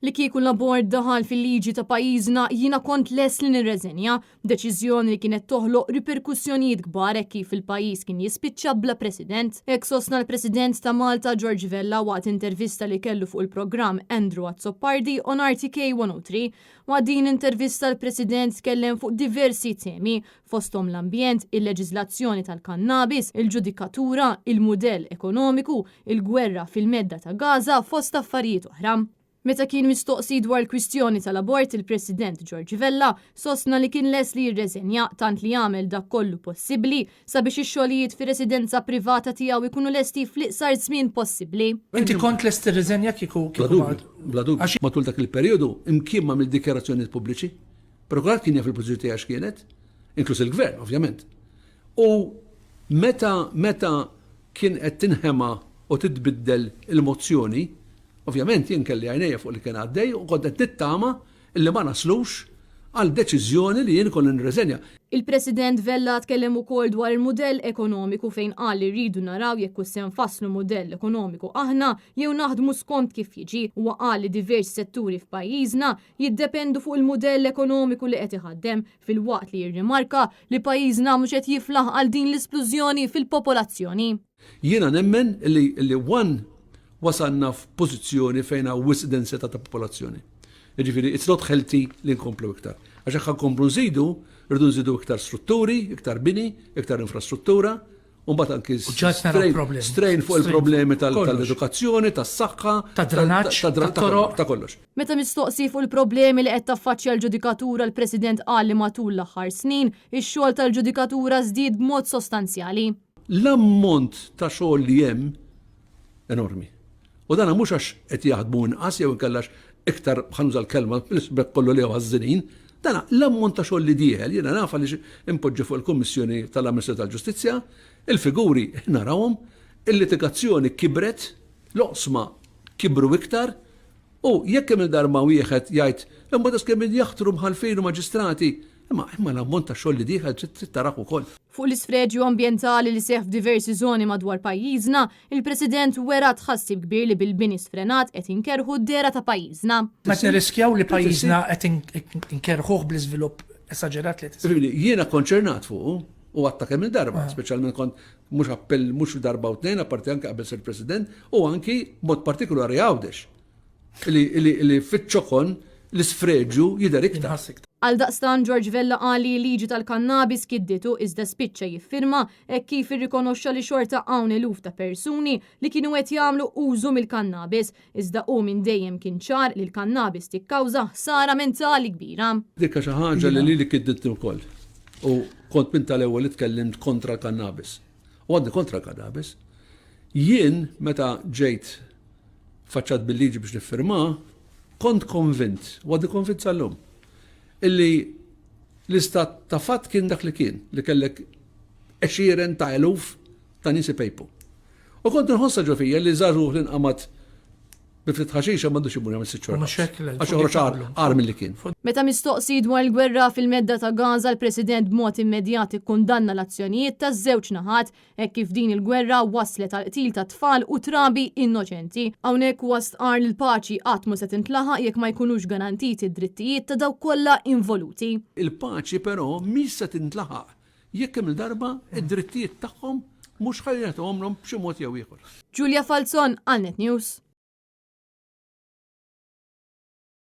Li kieku l-abort daħal fil-liġi ta' pajjiżna jiena kont lest li nirreżenja, deċiżjoni li kienet toħloq riperkussjonijiet kbar hekk kif il-pajjiż kien jispiċċa bla President. Hekk sostna l-President ta' Malta George Vella waqt intervista li kellu fuq il-programm Andrew Azzopardi on RTK 103. Waqt din l-intervista l-President tkellem fuq diversi temi, fosthom l-ambjent, il-leġiżlazzjoni tal-kannabis, il-ġudikatura, il-mudell ekonomiku, il-gwerra fil-Medda ta' Gaza fost affarijiet oħra. Meta kien mistoqsi dwar l-kwistjoni tal-abort, il-President George Vella sostna li kien lest li jirreżenja tant li għamel dak kollu possibbli sabiex ix-xogħlijiet fir-residenza privata tiegħu jkunu lesti fl-iqsar żmien possibbli. Inti kont lest tirriżenja kieku Bla dubju, bla dubju. Matul dak il-perjodu imkien m'għamilt dikjarazzjonijiet pubbliċi. Però kulħadd kien jaf il-pożizzjoni tiegħi x'kienet, inkluż il-Gvern, ovvjament. U meta meta kien qed tinħema u titbiddel il-mozzjoni, ovvjament jien kelli għajnejja fuq li kien għaddej u kont qed nittama illi ma naslux għal deċiżjoni li jien ikolli nirreżenja. Il-President Vella tkellem ukoll dwar il-mudell ekonomiku fejn qal li rridu naraw jekk hux se nfasslu mudell ekonomiku aħna jew naħdmu skont kif jiġi. Huwa qal li diversi setturi f'pajjiżna jiddependu fuq il-mudell ekonomiku li qed iħaddem, filwaqt li jirrimarka li pajjiżna mhux qed jiflaħ għal din l-isplużjoni fil-popolazzjoni. Jiena nemmen li li one wasalna f'pożizzjoni fejn hawn wisq densità ta' popolazzjoni. Jiġifieri it's not healthy li nkomplu iktar. Għax jekk ħa nkomplu nżidu, rridu nżidu iktar strutturi, iktar bini, iktar infrastruttura, U mbagħad anki strain fuq il-problemi tal-edukazzjoni, tas-saħħa, tad-drenaġġ, tat-toroq, ta' kollox. Meta mistoqsi fuq il-problemi li qed taffaċċja l-ġudikatura l-President qal li matul l-aħħar snin, ix-xogħol tal-ġudikatura żdied b'mod sostanzjali. L-ammont ta' xogħol li hemm enormi. U dana mhux għax qed jaħdmu inqas jew inkella għax iktar, ħa nuża l-kelma, l-isbek kollu li ħażżinin, dana l-ammont ta' xogħol li dieħel, jiena naf għaliex impoġġi fuq il-Kummissjoni tal-Amministrazzjoni tal-Ġustizzja, il-figuri narawhom, il-litigazzjoni kibret, l-oqsma kibru iktar, u jekk kemm il-darba wieħed jgħid imma daqs kemm jaħtru mħallfin u maġistrati, imma imma l-ammont ta' xogħol li dieħel trid tarah ukoll. Fuq l-isfreġju ambjentali li seħħ f'diversi żoni madwar pajjiżna, il-President wera tħassib kbir li bil-bini sfrenat qed inkerrħu d-dehra ta' pajjiżna. Qed nirriskjaw li pajjiżna qed inkerrħuh bl-iżvilupp esaġerat li qed isir. Jiena konċernat fuqu u għadtha kemm-il darba, speċjalment kont mhux appell mhux darba u tnejn, apparti anke qabel sirt President, u anki b'mod partikolari Għawdex. Li fiċ-ċokon l-isfreġju jidher iktar. Għaldaqstant George Vella qal li l-liġi tal-kannabis kidditu iżda spiċċa jiffirma hekk kif irrikonoxxa li xorta hawn eluf ta' persuni li kienu qed jagħmlu użu mill-kannabis iżda hu minn dejjem kien ċar li l-kannabis tikkawża ħsara mentali kbira. Dik xi ħaġa li lili kidditni wkoll u kont minn tal-ewwel li tkellimt kontra l-kannabis. U għadni kontra l-kannabis. Jien meta ġejt faċċat bil-liġi biex niffirma, kont konvint, u għadni konvint sal-lum, illi l-istat ta' fatt kien dak li kien, li kellek għexieren ta' eluf ta' nies ipejpu. U kont nħossha ġo fija li żagħżugħ li nqamad bi ftit ħaxixa m'għandux imur jagħmel sitt xhur. Mhux hekk le. Għax joħroġ agħar milli kien. Meta mistoqsi dwar il-gwerra fil-Medda ta' Gaza l-President b'mod immedjat ikkundanna l-azzjonijiet taż-żewġ naħat hekk kif din il-gwerra wasslet għall-qtil ta' tfal u trabi innoċenti. Hawnhekk huwa stqarr li l-paċi qatt mhu se tintlaħaq jekk ma jkunux garantiti d-drittijiet ta' dawk kollha involuti. Il-paċi però mhix se tintlaħaq jekk kemm-il darba d-drittijiet tagħhom mhux ħa jagħtuhomlhom b'xi mod jew ieħor. Julia Falzon għal Net News.